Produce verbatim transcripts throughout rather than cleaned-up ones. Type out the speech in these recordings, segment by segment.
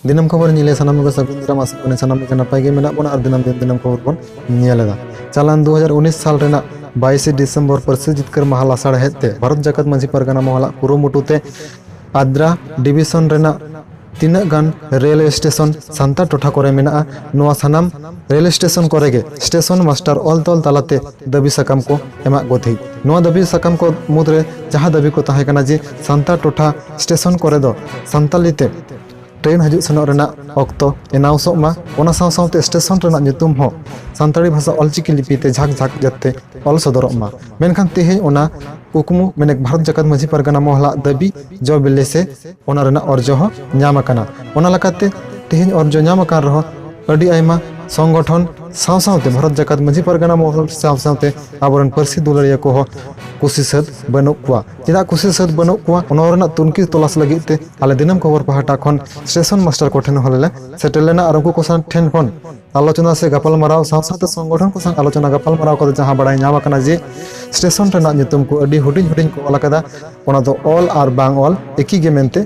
ᱫᱤᱱᱟᱹᱢ ᱠᱷᱚᱵᱚᱨ ᱧᱮᱞ ᱥᱟᱱᱟᱢ ᱠᱚ ᱥᱟᱹᱜᱩᱱ ᱫᱟᱨᱟᱢ, ᱟᱥᱚᱜ ᱠᱟᱹᱱᱟᱹᱧ ᱥᱟᱱᱟᱢ ᱜᱮ ᱱᱟᱯᱟᱭ ᱜᱮ ᱢᱮᱱᱟᱜ ᱵᱚᱱᱟ ᱟᱨ ᱫᱤᱱᱟᱹᱢ ᱫᱤᱱ ᱫᱤᱱᱟᱹᱢ ᱠᱷᱚᱵᱚᱨ ᱵᱚᱱ ᱧᱮᱞ ᱮᱫᱟ᱾ ᱪᱟᱞᱟᱱ ᱫᱩ ᱦᱟᱡᱟᱨ ᱩᱱᱤᱥ ᱥᱟᱞ ᱨᱮᱱᱟᱜ ᱵᱟᱭᱤᱥᱮ ᱰᱤᱥᱮᱢᱵᱚᱨ ᱯᱟᱹᱨᱥᱤ ᱡᱤᱛᱠᱟᱹᱨ ᱢᱟᱦᱟ ᱞᱟᱥᱟᱲᱦᱮᱫ ᱛᱮ ᱵᱷᱟᱨᱚᱛ ᱡᱟᱠᱟᱛ ᱢᱟᱹᱡᱷᱤ ᱯᱟᱨᱜᱟᱱᱟ ᱢᱚᱦᱚᱞᱟᱜ ᱠᱩᱨᱩᱢᱩᱴᱩ ᱛᱮ ᱟᱫᱽᱨᱟ ᱰᱤᱵᱤᱥᱚᱱ ᱨᱮᱱᱟᱜ ᱛᱤᱱᱟᱹᱜ ᱜᱟᱱ ᱨᱮᱞ ᱥᱴᱮᱥᱚᱱ ᱥᱟᱱᱛᱟᱲ ᱴᱚᱴᱷᱟ ᱠᱚᱨᱮ ᱢᱮᱱᱟᱜᱼᱟ, ᱱᱚᱣᱟ ᱥᱟᱱᱟᱢ ᱨᱮᱞ ᱥᱴᱮᱥᱚᱱ ᱠᱚᱨᱮ ᱜᱮ ᱥᱴᱮᱥᱚᱱ ᱢᱟᱥᱴᱟᱨ ᱚᱞ ᱛᱚᱞ ᱛᱟᱞᱟᱛᱮ ᱫᱟᱹᱵᱤ ᱥᱟᱠᱟᱢ ᱠᱚ ᱮᱢᱟᱜ ᱠᱚ ᱛᱟᱦᱮᱸᱫ᱾ ᱱᱚᱣᱟ ᱫᱟᱹᱵᱤ ᱥᱟᱠᱟᱢ ᱠᱚ ᱢᱩᱫᱽᱨᱮ ᱡᱟᱦᱟᱸ ᱫᱟᱹᱵᱤ ᱠᱚ ᱛᱟᱦᱮᱸ ᱠᱟᱱᱟ ᱡᱮ ᱥᱟᱱᱛᱟᱲ ᱴᱚᱴᱷᱟ ᱥᱴᱮᱥᱚᱱ ᱠᱚᱨᱮ ᱫᱚ ᱥᱟᱱᱛᱟᱲᱤ ᱛᱮ ᱴᱨᱮᱱ ᱦᱤᱡᱩᱜ ᱥᱮᱱᱚᱜ ᱨᱮᱱᱟᱜ ᱚᱠᱛᱚ ᱮᱱᱟᱣᱥᱚᱜ ᱢᱟ, ᱚᱱᱟ ᱥᱟᱶ ᱥᱟᱶᱛᱮ ᱥᱴᱮᱥᱚᱱ ᱨᱮᱱᱟᱜ ᱧᱩᱛᱩᱢ ᱦᱚᱸ ᱥᱟᱱᱛᱟᱲᱤ ᱵᱷᱟᱥᱟ ᱚᱞᱪᱤᱠᱤ ᱞᱤᱯᱤ ᱛᱮ ᱡᱷᱟᱠ ᱡᱷᱟᱠ ᱡᱟᱛᱮ ᱚᱞ ᱥᱚᱫᱚᱨᱚᱜ ᱢᱟ᱾ ᱢᱮᱱᱠᱷᱟᱱ ᱛᱮᱦᱮᱧ ᱚᱱᱟ ᱠᱩᱠᱢᱩ, ᱢᱮᱱᱮᱠ ᱵᱷᱟᱨᱚᱛ ᱡᱟᱠᱟᱛ ᱢᱟᱹᱡᱷᱤ ᱯᱟᱨᱜᱟᱱᱟ ᱢᱚᱦᱚᱞᱟᱜ ᱫᱟᱹᱵᱤ ᱡᱚ ᱵᱤᱞᱤ ᱥᱮ ᱚᱱᱟ ᱨᱮᱱᱟᱜ ᱚᱨᱡᱚ ᱦᱚᱸ ᱧᱟᱢ ᱟᱠᱟᱱᱟ᱾ ᱚᱱᱟ ᱞᱮᱠᱟᱛᱮ ᱛᱮᱦᱮᱧ ᱚᱨᱡᱚ ᱧᱟᱢ ᱟᱠᱟᱱ ᱨᱮᱦᱚᱸ ᱟᱹᱰᱤ ᱟᱭᱢᱟ ᱥᱚᱝᱜᱚᱴᱷᱚᱱ ᱥᱟᱶ ᱥᱟᱶᱛᱮ ᱵᱷᱟᱨᱚᱛ ᱡᱟᱠᱟᱛ ᱢᱟᱹᱡᱷᱤ ᱯᱟᱨᱜᱟᱱᱟ ᱢᱚᱦᱚᱞ ᱥᱟᱶ ᱥᱟᱶᱛᱮ ᱟᱵᱚᱨᱮᱱ ᱯᱟᱹᱨᱥᱤ ᱫᱩᱞᱟᱹᱲᱤᱭᱟᱹ ᱠᱚᱦᱚᱸ ᱠᱩᱥᱤ ᱥᱟᱹᱛ ᱵᱟᱹᱱᱩᱜ ᱠᱚᱣᱟ᱾ ᱪᱮᱫᱟᱜ ᱠᱩᱥᱤ ᱥᱟᱹᱛ ᱵᱟᱹᱱᱩᱜ ᱠᱚᱣᱟ, ᱚᱱᱟ ᱨᱮᱱᱟᱜ ᱛᱩᱱᱠᱷᱤ ᱛᱚᱞᱟᱥ ᱞᱟᱹᱜᱤᱫ ᱛᱮ ᱟᱞᱮ ᱫᱤᱱᱟᱹᱢ ᱠᱷᱚᱵᱚᱨ ᱯᱟᱦᱴᱟ ᱠᱷᱚᱱ ᱥᱴᱮᱥᱚᱱ ᱢᱟᱥᱴᱟᱨ ᱠᱚᱴᱷᱮᱱ ᱦᱚᱸᱞᱮ ᱥᱮᱴᱮᱨ ᱞᱮᱱᱟ ᱟᱨ ᱩᱱᱠᱩ ᱠᱚ ᱥᱟᱶ ᱴᱷᱮᱱ ᱠᱷᱚᱱ ᱟᱞᱳᱪᱚᱱᱟ ᱥᱮ ᱜᱟᱯᱟᱞᱢᱟᱨᱟᱣ ᱥᱟᱶ ᱥᱟᱶᱛᱮ ᱥᱚᱝᱜᱚᱴᱷᱚᱱ ᱠᱚ ᱥᱟᱶ ᱟᱞᱳᱪᱚᱱᱟ ᱜᱟᱯᱟᱞᱢᱟᱨᱟᱣ ᱠᱟᱛᱮ ᱡᱟᱦᱟᱸ ᱵᱟᱲᱟᱭ ᱧᱟᱢ ᱟᱠᱟᱱᱟ ᱡᱮ ᱥᱴᱮᱥᱚᱱ ᱨᱮᱱᱟᱜ ᱧᱩᱛᱩᱢ ᱠᱚ ᱟᱹᱰᱤ ᱦᱩᱰᱤᱧ ᱦᱩᱰᱤᱧ ᱠᱚ ᱚᱞ ᱟᱠᱟᱫᱟ, ᱚᱱᱟ ᱫᱚ ᱚᱞ ᱟᱨ ᱵᱟᱝ ᱚᱞ ᱮᱠᱤ ᱜᱮ ᱢᱮᱱᱛᱮ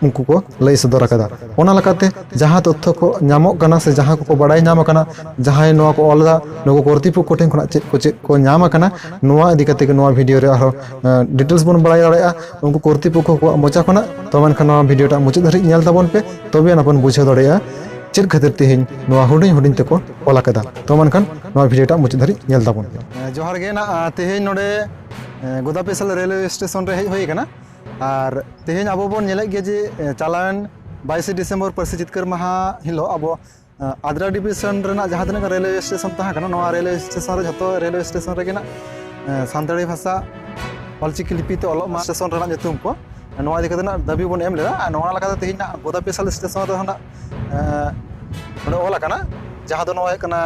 ᱩᱱᱠᱩ ᱠᱚ ᱞᱟᱹᱭ ᱥᱚᱫᱚᱨ ᱟᱠᱟᱫᱟ᱾ ᱚᱱᱟ ᱞᱮᱠᱟᱛᱮ ᱡᱟᱦᱟᱸ ᱛᱚᱛᱛᱷᱚ ᱠᱚ ᱧᱟᱢᱚᱜ ᱠᱟᱱᱟ ᱥᱮ ᱡᱟᱦᱟᱸ ᱠᱚᱠᱚ ᱵᱟᱲᱟᱭ ᱧᱟᱢ ᱟᱠᱟᱱᱟ, ᱡᱟᱦᱟᱸᱭ ᱱᱚᱣᱟ ᱠᱚ ᱚᱞ ᱮᱫᱟ, ᱱᱩᱠᱩ ᱠᱚᱨᱛᱤᱯᱚᱠᱠᱷᱚ ᱴᱷᱮᱱ ᱠᱷᱚᱱᱟᱜ ᱪᱮᱫ ᱠᱚ ᱪᱮᱫ ᱠᱚ ᱧᱟᱢ ᱟᱠᱟᱱᱟ, ᱱᱚᱣᱟ ᱤᱫᱤ ᱠᱟᱛᱮ ᱜᱮ ᱱᱚᱣᱟ ᱵᱷᱤᱰᱤᱭᱳ ᱨᱮ ᱟᱨᱦᱚᱸ ᱰᱤᱴᱮᱞᱥ ᱵᱚᱱ ᱵᱟᱲᱟᱭ ᱫᱟᱲᱮᱭᱟᱜᱼᱟ ᱩᱱᱠᱩ ᱠᱚᱨᱛᱤᱯᱚᱠᱠᱷᱚ ᱠᱚᱣᱟᱜ ᱢᱚᱪᱟ ᱠᱷᱚᱱᱟᱜ᱾ ᱛᱚ ᱢᱮᱱᱠᱷᱟᱱ ᱱᱚᱣᱟ ᱵᱷᱤᱰᱤᱭᱳ ᱴᱟᱜ ᱢᱩᱪᱟᱹᱫ ᱫᱷᱟᱹᱨᱤᱡ ᱧᱮᱞ ᱛᱟᱵᱚᱱ ᱯᱮ, ᱛᱚᱵᱮ ᱟᱱᱟ ᱵᱚᱱ ᱵᱩᱡᱷᱟᱹᱣ ᱫᱟᱲᱮᱭᱟᱜᱼᱟ ᱪᱮᱫ ᱠᱷᱟᱹᱛᱤᱨ ᱛᱮᱦᱮᱧ ᱱᱚᱣᱟ ᱦᱩᱰᱤᱧ ᱦᱩᱰᱤᱧ ᱛᱮᱠᱚ ᱚᱞ ᱟᱠᱟᱫᱟ᱾ ᱛᱚ ᱢᱮᱱᱠᱷᱟᱱ ᱱᱚᱣᱟ ᱵᱷᱤᱰᱤᱭᱳ ᱴᱟᱜ ᱢᱩᱪᱟᱹᱫ ᱫᱷᱟᱹᱨᱤᱡ ᱧᱮᱞ ᱛᱟᱵᱚᱱ ᱯᱮ᱾ ᱡᱚᱦᱟᱨ ᱜᱮ ᱱᱟᱜ, ᱛᱮᱦᱮᱧ ᱱᱚᱰᱮ ᱜᱳᱫᱟᱯᱮᱥᱟᱞ ᱨᱮᱞᱣᱮ ᱥᱴᱮᱥᱚᱱ ᱨᱮ ᱦᱮᱡ ᱦᱩᱭ ᱟᱠᱟᱱᱟ᱾ ᱟᱨ ᱛᱮᱦᱮᱧ ᱟᱵᱚ ᱵᱚᱱ ᱧᱮᱞᱮᱫ ᱜᱮᱭᱟ ᱡᱮ ᱪᱟᱞᱟᱣᱮᱱ ᱵᱟᱭᱤᱥᱮ ᱰᱤᱥᱮᱢᱵᱚᱨ ᱯᱟᱹᱨᱥᱤ ᱡᱤᱛᱠᱟᱹᱨ ᱢᱟᱦᱟ ᱦᱤᱞᱳᱜ ᱟᱵᱚ ᱟᱫᱽᱨᱟ ᱰᱤᱵᱤᱥᱚᱱ ᱨᱮᱱᱟᱜ ᱡᱟᱦᱟᱸ ᱛᱤᱱᱟᱹᱜ ᱜᱟᱱ ᱨᱮᱞᱣᱮ ᱥᱴᱮᱥᱚᱱ ᱛᱟᱦᱮᱸ ᱠᱟᱱᱟ, ᱱᱚᱣᱟ ᱨᱮᱞᱣᱮ ᱥᱴᱮᱥᱚᱱ ᱨᱮ ᱡᱷᱚᱛᱚ ᱨᱮᱞᱣᱮ ᱥᱴᱮᱥᱚᱱ ᱨᱮᱜᱮ ᱱᱟᱜ ᱥᱟᱱᱛᱟᱲᱤ ᱵᱷᱟᱥᱟ ᱚᱞᱪᱤᱠᱤ ᱞᱤᱯᱤ ᱛᱮ ᱚᱞᱚᱜ ᱢᱟ ᱥᱴᱮᱥᱚᱱ ᱨᱮᱱᱟᱜ ᱧᱩᱛᱩᱢ ᱠᱚ, ᱱᱚᱣᱟ ᱤᱫᱤ ᱠᱟᱛᱮ ᱱᱟᱜ ᱫᱟᱹᱵᱤ ᱵᱚᱱ ᱮᱢ ᱞᱮᱫᱟ᱾ ᱟᱨ ᱱᱚᱣᱟ ᱞᱮᱠᱟᱛᱮ ᱛᱮᱦᱮᱧ ᱱᱟᱜ ᱜᱳᱫᱟᱯᱮᱥᱟᱞ ᱥᱴᱮᱥᱚᱱ ᱨᱮᱦᱚᱸ ᱱᱟᱜ ᱱᱚᱰᱮ ᱚᱞ ᱟᱠᱟᱱᱟ, ᱡᱟᱦᱟᱸ ᱫᱚ ᱱᱚᱣᱟ ᱦᱩᱭᱩᱜ ᱠᱟᱱᱟ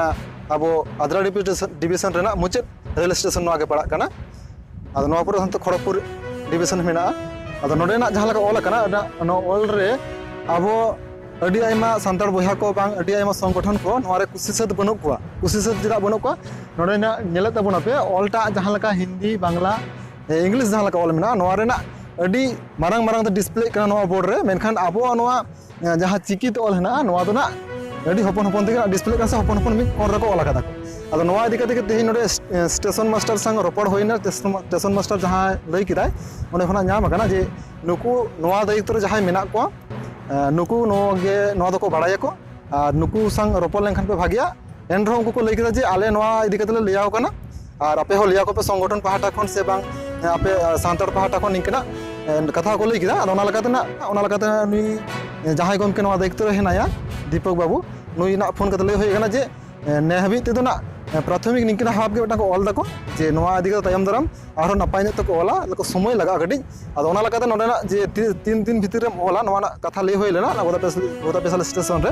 ᱟᱵᱚ ᱟᱫᱽᱨᱟ ᱰᱤᱵᱤᱥᱚᱱ ᱨᱮᱱᱟᱜ ᱢᱩᱪᱟᱹᱫ ᱨᱮᱞ ᱥᱴᱮᱥᱚᱱ ᱱᱚᱣᱟ ᱜᱮ ᱯᱟᱲᱟᱜ ᱠᱟᱱᱟ᱾ ᱟᱫᱚ ᱱᱚᱣᱟ ᱯᱚᱨᱮ ᱦᱟᱱᱛᱮ ᱠᱷᱚᱲᱚᱜᱽᱯᱩᱨ ᱰᱤᱵᱤᱥᱚᱱ ᱢᱮᱱᱟᱜᱼᱟ᱾ ᱟᱫᱚ ᱱᱚᱰᱮᱱᱟᱜ ᱡᱟᱦᱟᱸ ᱞᱮᱠᱟ ᱚᱞ ᱟᱠᱟᱱᱟ, ᱚᱱᱟ ᱚᱞ ᱨᱮ ᱟᱵᱚ ᱟᱹᱰᱤ ᱟᱭᱢᱟ ᱥᱟᱱᱛᱟᱲ ᱵᱚᱭᱦᱟ ᱠᱚ ᱵᱟᱝ ᱟᱹᱰᱤ ᱟᱭᱢᱟ ᱥᱚᱝᱜᱚᱴᱷᱚᱱ ᱠᱚ ᱱᱚᱣᱟ ᱨᱮ ᱠᱩᱥᱤ ᱥᱟᱹᱛ ᱵᱟᱹᱱᱩᱜ ᱠᱚᱣᱟ᱾ ᱠᱩᱥᱤ ᱥᱟᱹᱛ ᱪᱮᱫᱟᱜ ᱵᱟᱹᱱᱩᱜ ᱠᱚᱣᱟ? ᱱᱚᱰᱮᱱᱟᱜ ᱧᱮᱞᱮᱫ ᱛᱟᱵᱚᱱᱟᱯᱮ ᱚᱞᱴᱟᱜ ᱡᱟᱦᱟᱸ ᱞᱮᱠᱟ ᱦᱤᱱᱫᱤ, ᱵᱟᱝᱞᱟ, ᱤᱝᱞᱤᱥ ᱡᱟᱦᱟᱸ ᱞᱮᱠᱟ ᱚᱞ ᱢᱮᱱᱟᱜᱼᱟ, ᱱᱚᱣᱟ ᱨᱮᱱᱟᱜ ᱟᱹᱰᱤ ᱢᱟᱨᱟᱝ ᱢᱟᱨᱟᱝ ᱛᱮ ᱰᱤᱥᱯᱞᱮᱜ ᱠᱟᱱᱟ ᱱᱚᱣᱟ ᱵᱳᱨᱰ ᱨᱮ, ᱢᱮᱱᱠᱷᱟᱱ ᱟᱵᱚᱣᱟᱜ ᱱᱚᱣᱟ ᱡᱟᱦᱟᱸ ᱪᱤᱠᱤ ᱛᱮ ᱚᱞ ᱦᱮᱱᱟᱜᱼᱟ, ᱱᱚᱣᱟ ᱫᱚ ᱱᱟᱜ ᱟᱹᱰᱤ ᱦᱚᱯᱚᱱ ᱦᱚᱯᱚᱱ ᱛᱮᱜᱮ ᱱᱟᱜ ᱰᱤᱥᱯᱞᱮᱜ ᱠᱟᱱᱟ ᱥᱮ ᱦᱚᱯᱚᱱ ᱦᱚᱯᱚᱱ ᱢᱤᱫ ᱠᱚᱬ ᱨᱮᱠᱚ ᱚᱞ ᱟᱠᱟᱫᱟ ᱠᱚ᱾ ᱟᱫᱚ ᱱᱚᱣᱟ ᱤᱫᱤ ᱠᱟᱛᱮ ᱜᱮ ᱛᱮᱦᱮᱧ ᱱᱚᱰᱮ ᱥᱴᱮᱥᱚᱱ ᱢᱟᱥᱴᱟᱨ ᱥᱟᱶ ᱨᱚᱯᱚᱲ ᱦᱩᱭᱱᱟ᱾ ᱥᱴᱮᱥᱚᱱ ᱢᱟᱥᱴᱟᱨ ᱡᱟᱦᱟᱸᱭ ᱞᱟᱹᱭ ᱠᱮᱫᱟᱭ, ᱚᱸᱰᱮ ᱠᱷᱚᱱᱟᱜ ᱧᱟᱢ ᱟᱠᱟᱱᱟ ᱡᱮ ᱱᱩᱠᱩ ᱱᱚᱣᱟ ᱫᱟᱭᱤᱛᱛᱚ ᱨᱮ ᱡᱟᱦᱟᱸᱭ ᱢᱮᱱᱟᱜ ᱠᱚᱣᱟ, ᱱᱩᱠᱩ ᱱᱚᱣᱟ ᱜᱮ, ᱱᱚᱣᱟ ᱫᱚᱠᱚ ᱵᱟᱲᱟᱭᱟᱠᱚ, ᱟᱨ ᱱᱩᱠᱩ ᱥᱟᱶ ᱨᱚᱯᱚᱲ ᱞᱮᱱᱠᱷᱟᱱ ᱯᱮ ᱵᱷᱟᱜᱮᱜᱼᱟ᱾ ᱮᱱ ᱨᱮᱦᱚᱸ ᱩᱱᱠᱩ ᱠᱚ ᱞᱟᱹᱭ ᱠᱮᱫᱟ ᱡᱮ ᱟᱞᱮ ᱱᱚᱣᱟ ᱤᱫᱤ ᱠᱟᱛᱮ ᱞᱮ ᱞᱟᱹᱭᱟᱣ ᱠᱟᱱᱟ, ᱟᱨ ᱟᱯᱮ ᱦᱚᱸ ᱞᱟᱹᱭᱟᱠᱚ ᱯᱮ ᱥᱚᱝᱜᱚᱴᱷᱚᱱ ᱯᱟᱦᱴᱟ ᱠᱷᱚᱱ ᱥᱮ ᱵᱟᱝ, ᱟᱯᱮ ᱥᱟᱱᱛᱟᱲ ᱯᱟᱦᱴᱟ ᱠᱷᱚᱱ ᱱᱤᱝᱠᱟᱹᱱᱟᱜ ᱠᱟᱛᱷᱟ ᱠᱚ ᱞᱟᱹᱭ ᱠᱮᱫᱟ᱾ ᱟᱫᱚ ᱚᱱᱟ ᱞᱮᱠᱟᱛᱮ ᱱᱟᱜ, ᱚᱱᱟ ᱞᱮᱠᱟᱛᱮ ᱱᱩᱭ ᱡᱟᱦᱟᱸᱭ ᱜᱚᱢᱠᱮ ᱱᱚᱣᱟ ᱫᱟᱭᱤᱛᱛᱚ ᱨᱮ ᱦᱮᱱᱟᱭᱟ, ᱫᱤᱯᱚᱠ ᱵᱟᱹᱵᱩ, ᱱᱩᱭ ᱱᱟᱜ ᱯᱷᱳᱱ ᱠᱟᱛᱮ ᱞᱟᱹᱭ ᱦᱩᱭ ᱟᱠᱟᱱᱟ ᱡᱮ ᱱᱮ ᱦᱟᱹᱵᱤᱡ ᱛᱮᱫᱚ ᱱᱟᱜ ᱯᱨᱟᱛᱷᱚᱢᱤᱠ ᱱᱤᱝᱠᱟᱹᱱᱟᱜ ᱵᱷᱟᱵᱽ ᱜᱮ ᱢᱤᱫᱴᱟᱝ ᱠᱚ ᱚᱞ ᱫᱟᱠᱚ ᱡᱮ ᱱᱚᱣᱟ ᱤᱫᱤ ᱠᱟᱛᱮ ᱛᱟᱭᱚᱢ ᱫᱟᱨᱟᱢ ᱟᱨᱦᱚᱸ ᱱᱟᱯᱟᱭ ᱧᱚᱜ ᱛᱮᱠᱚ ᱚᱞᱟ, ᱞᱮᱠᱚ ᱥᱚᱢᱚᱭ ᱞᱟᱜᱟᱜᱼᱟ ᱠᱟᱹᱴᱤᱡ᱾ ᱟᱫᱚ ᱚᱱᱟ ᱞᱮᱠᱟᱛᱮ ᱱᱚᱰᱮᱱᱟᱜ ᱡᱮ ᱛᱤ-, ᱛᱤᱱ ᱫᱤᱱ ᱵᱷᱤᱛᱤᱨ ᱨᱮᱢ ᱚᱞᱟ, ᱱᱚᱣᱟ ᱨᱮᱱᱟᱜ ᱠᱟᱛᱷᱟ ᱞᱟᱹᱭ ᱦᱩᱭ ᱞᱮᱱᱟ ᱚᱱᱟ ᱜᱳᱫᱟ ᱯᱮᱥ-, ᱜᱳᱫᱟ ᱯᱮᱥᱟᱞ ᱥᱴᱮᱥᱚᱱ ᱨᱮ᱾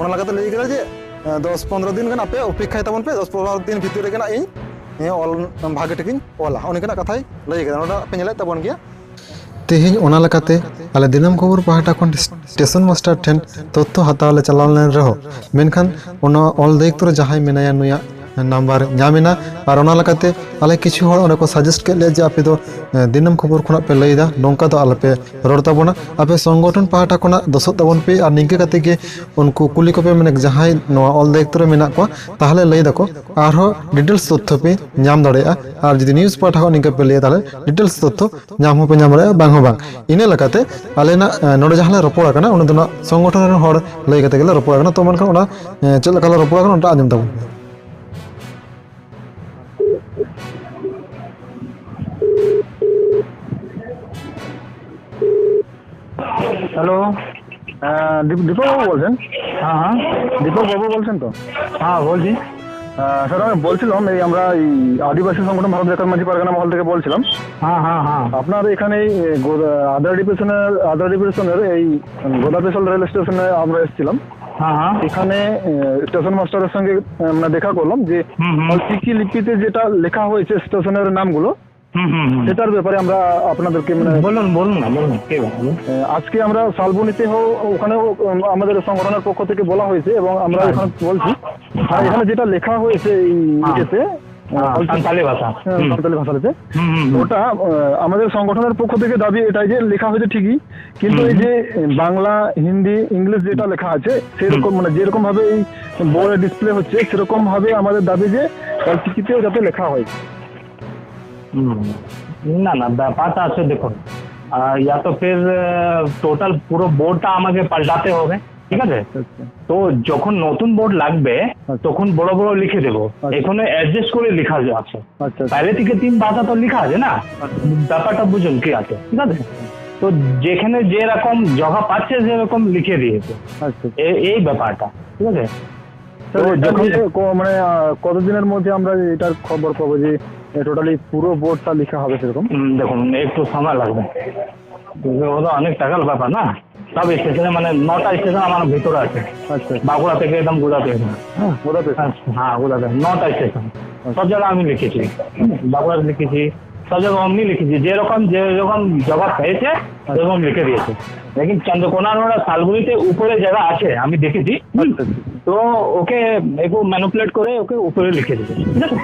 ᱚᱱᱟ ᱞᱮᱠᱟᱛᱮ ᱞᱟᱹᱭ ᱠᱮᱫᱟ ᱡᱮ, ᱮ, ᱫᱚᱥ ᱯᱚᱱᱨᱚ ᱫᱤᱱ ᱜᱟᱱ ᱟᱯᱮ ᱚᱯᱮᱠᱠᱷᱟᱭ ᱛᱟᱵᱚᱱ ᱯᱮ, ᱫᱚᱥ ᱯᱚᱱᱨᱚ ᱫᱤᱱ ᱵᱷᱤᱛᱤᱨ ᱨᱮᱜᱮ ᱱᱟᱜ ᱤᱧ, ᱤᱧ ᱚᱞ ᱵᱷᱟᱜᱮ ᱴᱷᱤᱠᱤᱧ ᱚᱞᱟ, ᱚᱱᱮ ᱚᱱᱠᱟᱱᱟᱜ ᱠᱟᱛᱷᱟᱭ ᱞᱟᱹᱭ ᱠᱮᱫᱟ᱾ ᱱᱚᱰᱮ ᱯᱮ ᱧᱮᱞᱮᱫ ᱛᱟᱵᱚᱱ ᱜᱮᱭᱟ᱾ ᱛᱮᱦᱮᱧ ᱚᱱᱟ ᱞᱮᱠᱟᱛᱮ ᱟᱞᱮ ᱫᱤᱱᱟᱹᱢ ᱠᱷᱚᱵᱚᱨ ᱯᱟᱦᱴᱟ ᱠᱷᱚᱱ ᱥᱴᱮᱥᱚᱱ ᱢᱟᱥᱴᱟᱨ ᱴᱷᱮᱱ ᱛᱚᱛᱛᱷᱚ ᱦᱟᱛᱟᱣ ᱞᱮ ᱪᱟᱞᱟᱣ ᱞᱮᱱ ᱨᱮᱦᱚᱸ, ᱢᱮᱱᱠᱷᱟᱱ ᱚᱱᱟ ᱚᱞ ᱫᱟᱭᱤᱛᱛᱚ ᱨᱮ ᱡᱟᱦᱟᱸᱭ ᱢᱮᱱᱟᱭᱟ, ᱱᱩᱭᱟᱜ ᱱᱟᱢᱵᱟᱨ ᱧᱟᱢ ᱮᱱᱟ᱾ ᱟᱨ ᱚᱱᱟ ᱞᱮᱠᱟᱛᱮ ᱟᱞᱮ ᱠᱤᱪᱷᱩ ᱦᱚᱲ ᱚᱸᱰᱮ ᱠᱚ ᱥᱟᱡᱮᱥᱴ ᱠᱮᱫ ᱞᱮᱭᱟ ᱡᱮ ᱟᱯᱮ ᱫᱚ, ᱮ, ᱫᱤᱱᱟᱹᱢ ᱠᱷᱚᱵᱚᱨ ᱠᱷᱚᱱᱟᱜ ᱯᱮ ᱞᱟᱹᱭᱫᱟ, ᱱᱚᱝᱠᱟ ᱫᱚ ᱟᱞᱚᱯᱮ ᱨᱚᱲ ᱛᱟᱵᱚᱱᱟ, ᱟᱯᱮ ᱥᱚᱝᱜᱚᱴᱷᱚᱱ ᱯᱟᱦᱴᱟ ᱠᱷᱚᱱᱟᱜ ᱫᱚᱥᱚᱜ ᱛᱟᱵᱚᱱ ᱯᱮ᱾ ᱟᱨ ᱱᱤᱝᱠᱟᱹ ᱠᱟᱛᱮ ᱜᱮ ᱩᱱᱠᱩ ᱠᱩᱞᱤ ᱠᱚᱯᱮ, ᱢᱟᱱᱮ ᱡᱟᱦᱟᱸᱭ ᱱᱚᱣᱟ ᱚᱞ ᱫᱟᱭᱤᱛᱛᱚ ᱨᱮ ᱢᱮᱱᱟᱜ ᱠᱚᱣᱟ, ᱛᱟᱦᱚᱞᱮ ᱞᱟᱹᱭ ᱫᱟᱠᱚ ᱟᱨᱦᱚᱸ ᱰᱤᱴᱮᱞᱥ ᱛᱚᱛᱛᱷᱚ ᱯᱮ ᱧᱟᱢ ᱫᱟᱲᱮᱭᱟᱜᱼᱟ᱾ ᱟᱨ ᱡᱩᱫᱤ ᱱᱤᱭᱩᱡᱽ ᱯᱟᱦᱴᱟ ᱠᱷᱚᱱ ᱱᱤᱝᱠᱟᱹ ᱯᱮ ᱞᱟᱹᱭᱟ, ᱛᱟᱦᱚᱞᱮ ᱰᱤᱴᱮᱞᱥ ᱛᱚᱛᱛᱷᱚ ᱧᱟᱢ ᱦᱚᱸᱯᱮ ᱧᱟᱢ ᱫᱟᱲᱮᱭᱟᱜᱼᱟ, ᱵᱟᱝ ᱦᱚᱸ ᱵᱟᱝ᱾ ᱤᱱᱟᱹ ᱞᱮᱠᱟᱛᱮ ᱟᱞᱮ ᱱᱟᱜ, ᱮ, ᱱᱚᱰᱮ ᱡᱟᱦᱟᱸ ᱞᱮ ᱨᱚᱯᱚᱲ ᱟᱠᱟᱱᱟ, ᱚᱱᱟ ᱫᱚ ᱱᱟᱜ ᱥᱚᱝᱜᱚᱴᱷᱚᱱ ᱨᱮᱱ ᱦᱚᱲ ᱞᱟᱹᱭ ᱠᱟᱛᱮ ᱜᱮᱞᱮ ᱨᱚᱯᱚᱲ ᱟᱠᱟᱱᱟ᱾ ᱛᱚ ᱢᱮᱱᱠᱷᱟᱱ ᱚᱱᱟ, ᱮ, ᱪᱮᱫ ᱞᱮᱠᱟ ᱞᱮ ᱨᱚᱯᱚᱲ ᱟᱠᱟᱱᱟ, ᱚᱱᱟ ᱟᱸᱡᱚᱢ ᱛᱟᱵᱚᱱ ᱯᱮ᱾ হ্যালো। হ্যাঁ, দীপ-, দীপক বাবু বলছেন? হ্যাঁ, হ্যাঁ। দীপক বাবু বলছেন তো? হ্যাঁ, বলছি। আহ, স্যার, আমি বলছিলাম, এই আমরা এই আদিবাসী সংগঠন ভারত জাকাত মাঝি পারগানা মহল থেকে বলছিলাম। হ্যাঁ, হ্যাঁ, হ্যাঁ। আপনার এখানে এই গোদা-, আদ্রা ডিভিশনের, আদ্রা ডিভিশনের এই গোদাপেশাল রেল স্টেশনে আমরা এসেছিলাম। হ্যাঁ, হ্যাঁ। এখানে, আহ, স্টেশন মাস্টারের সঙ্গে, আহ, আমরা দেখা করলাম যে হুম, হুম। চিকি লিপিতে যেটা লেখা হয়েছে স্টেশনের নামগুলো, হুম, হুম, হুম। সেটার ব্যাপারে আমরা আপনাদেরকে, মানে, বলুন, বলুন না, বলুন, ঠিক আছে, বলুন। আহ, আজকে আমরা শালবনীতে হো-, ওখানেও, উম, আমাদের সংগঠনের পক্ষ থেকে বলা হয়েছে এবং আমরা হ্যাঁ। ওখানে বলছি। আর হ্যাঁ। এখানে যেটা লেখা হয়েছে এই হ্যাঁ। ইয়েতে, হ্যাঁ, সান্তালি ভাষা। হ্যাঁ, হুম। সান্তালি ভাষাতে। হুম, হুম, হুম। ওটা, আহ, আমাদের সংগঠনের পক্ষ থেকে দাবি এটাই যে লেখা হয়েছে ঠিকই, কিন্তু হুম, এই হুম। যে, এ, বাংলা, হিন্দি, ইংলিশ যেটা লেখা আছে, সেরকম, হুম। মানে, যেরকম ভাবে এই বোর্ডে ডিসপ্লে হচ্ছে, সেরকম ভাবে আমাদের দাবি যে অলচিকিতেও যাতে লেখা হয়। হুম। না, না, ব্যাপারটা আছে, দেখুন, আহ, ইয়া তো ফির, আহ, টোটাল পুরো বোর্ডটা আমাকে পাল্টাতে হবে, ঠিক আছে? আচ্ছা, আচ্ছা। তো যখন নতুন বোর্ড লাগবে, আচ্ছা। তখন বড় বড় লিখে দেবো। আচ্ছা। এখানে অ্যাডজাস্ট করে লেখা আছে। আচ্ছা, আচ্ছা। পহলে থেকে তিন ভাষা তো লেখা আছে না? আচ্ছা। ব্যাপারটা বুঝুন কি আছে, ঠিক আছে? তো যেখানে যেরকম জায়গা পাচ্ছে, সেরকম লিখে দিয়েছে। আচ্ছা। এ-, এই ব্যাপারটা, ঠিক আছে? স্যার, তো এটা যখন নিয়ে ক-, মানে, আহ, কতদিনের মধ্যে আমরা এটার খবর পাবো যে, এ, টোটালি পুরো বোর্ডটা লেখা হবে সেরকম? হুম, দেখুন, একটু সময় লাগবে। ওটা অনেক টাকার ব্যাপার না? সব স্টেশনে, মানে, নটা স্টেশন আমার ভিতরে আছে। আচ্ছা। বাঁকুড়া থেকে একদম গোদা পেয়েছে। গোদা পেয়েছে? হ্যাঁ, হ্যাঁ, গোদা পেয়েছে। নটা স্টেশন। আচ্ছা। সব জায়গায় আমি লিখেছি। বাঁকুড়া লিখেছি, সব জায়গায় অমনি লিখেছি। যেরকম, যেরকম জবাব পেয়েছে, সেরকম লিখে দিয়েছে। লেকিন চন্দ্রকোনা রোড আর শালবনিতে উপরে জায়গা আছে, আমি দেখেছি। আচ্ছা, আচ্ছা। তো ওকে একটু ম্যানিপুলেট করে ওকে উপরে লিখে দিয়েছে, ঠিক আছে?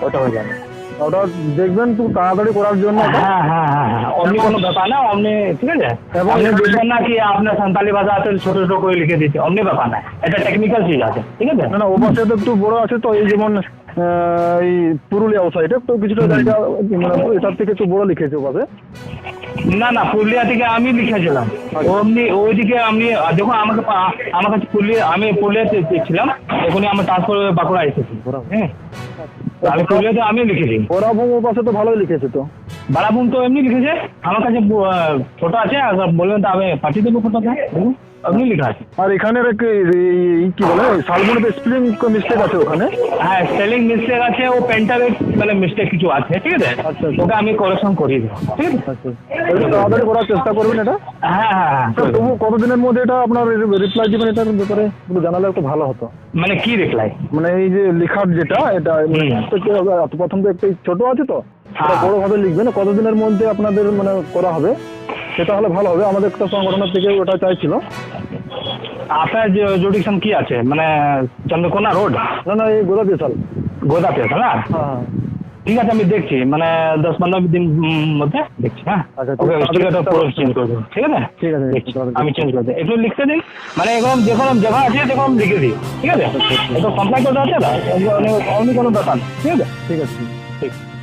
ওটা হয়ে যাবে। ওটা দেখবেন, একটু তাড়াতাড়ি করার জন্য। হ্যাঁ, হ্যাঁ, হ্যাঁ, হ্যাঁ। অমনি কোনো ব্যাপার না, অমনি, ঠিক আছে? এবং আপনি এখানে বুঝবেন না কি আপনার সান্তালি ভাষা আছে, ছোট ছোট করে লিখে দিচ্ছে, অমনি ব্যাপার না। এটা টেকনিক্যাল চিজ আছে, ঠিক আছে? না, না, ও পাশে তো একটু বড় আছে তো, এই যেমন, আহ, এই পুরুলিয়া ও সাইডে তো কিছুটা হুম। জায়গা, মানে, এটার থেকে একটু বড় লিখেছে ও পাশে। না, না, পুরুলিয়া থেকে আমি লিখেছিলাম। আচ্ছা। অমনি ওইদিকে আমি, আহ, দেখুন, আমাকে পা-, আমার কাছে পুরুলিয়া, আমি পুরুলিয়াতে ছিলাম, এখনই আমার ট্রান্সফার হয়ে বাঁকুড়া এসেছি। বড়। হ্যাঁ। তো আমি পুরুলিয়াতে আমি লিখেছি। বড়াভূম ও পাশে তো ভালোই লিখেছে তো। বড়াভূম তো এমনি লিখেছে, আমার কাছে, আহ, ফটো আছে, আর বলবেন তো আমি পাঠিয়ে দেবো ফটোটা। দেখুন, এমনি লেখা আছে। আর এখানে আর কি, এই, এই কি বলে, শালবনিতে স্পেলিং মিস্টেক আছে ওখানে। হ্যাঁ, স্পেলিং মিস্টেক আছে, ও পেনটার মানে মিস্টেক কিছু আছে, ঠিক আছে? আচ্ছা, আচ্ছা। ওটা আমি কারেকশন করিয়ে দেবো, ঠিক আছে? আচ্ছা। একটু তাড়াতাড়ি করার চেষ্টা করবেন এটা। হ্যাঁ, হ্যাঁ, হ্যাঁ, স্যার, করে দেবো। তবু কতদিনের মধ্যে এটা আপনার রি-, রিপ্লাই দিবেন, এটার ব্যাপারে একটু জানালে একটু ভালো হতো। মানে কি রিপ্লাই? মানে এই যে লেখার যেটা, এটা মানে হুম। তো কি হবে, এত প্রথম তো একটু ছোট আছে তো, হ্যাঁ। ওটা বড়ভাবে লিখবেন, কতদিনের মধ্যে আপনাদের মানে করা হবে, সেটা হলে ভালো হবে। আমাদের একটা সংগঠনের থেকে ওটা চাইছিল। আপনার যে জুরিডিকশন কি আছে, মানে চন্দ্রকোনা রোড? না, না, এই গোদা বিশাল। গোদাতে আছে না? হ্যাঁ, হ্যাঁ। ঠিক আছে, আমি দেখছি, মানে, দশ পনেরো দিন, উম, মধ্যে দেখছি, হ্যাঁ? আচ্ছা, ঠিক আছে, স্টিকারটা পুরো চেঞ্জ করে দেবো, ঠিক আছে? ঠিক আছে, দেখছি, ঠিক আছে। আমি চেঞ্জ করে দিই। একটু লিখতে দিন, মানে, এরকম যে কোনো জায়গা আছে, এরকম লিখে দিই, ঠিক আছে? আচ্ছা, আচ্ছা, আচ্ছা। একটু কমপ্লেন করতে হচ্ছে না, এমনি, এমনি কোনো ব্যাপার না, ঠিক আছে? ঠিক আছে। ঠিক।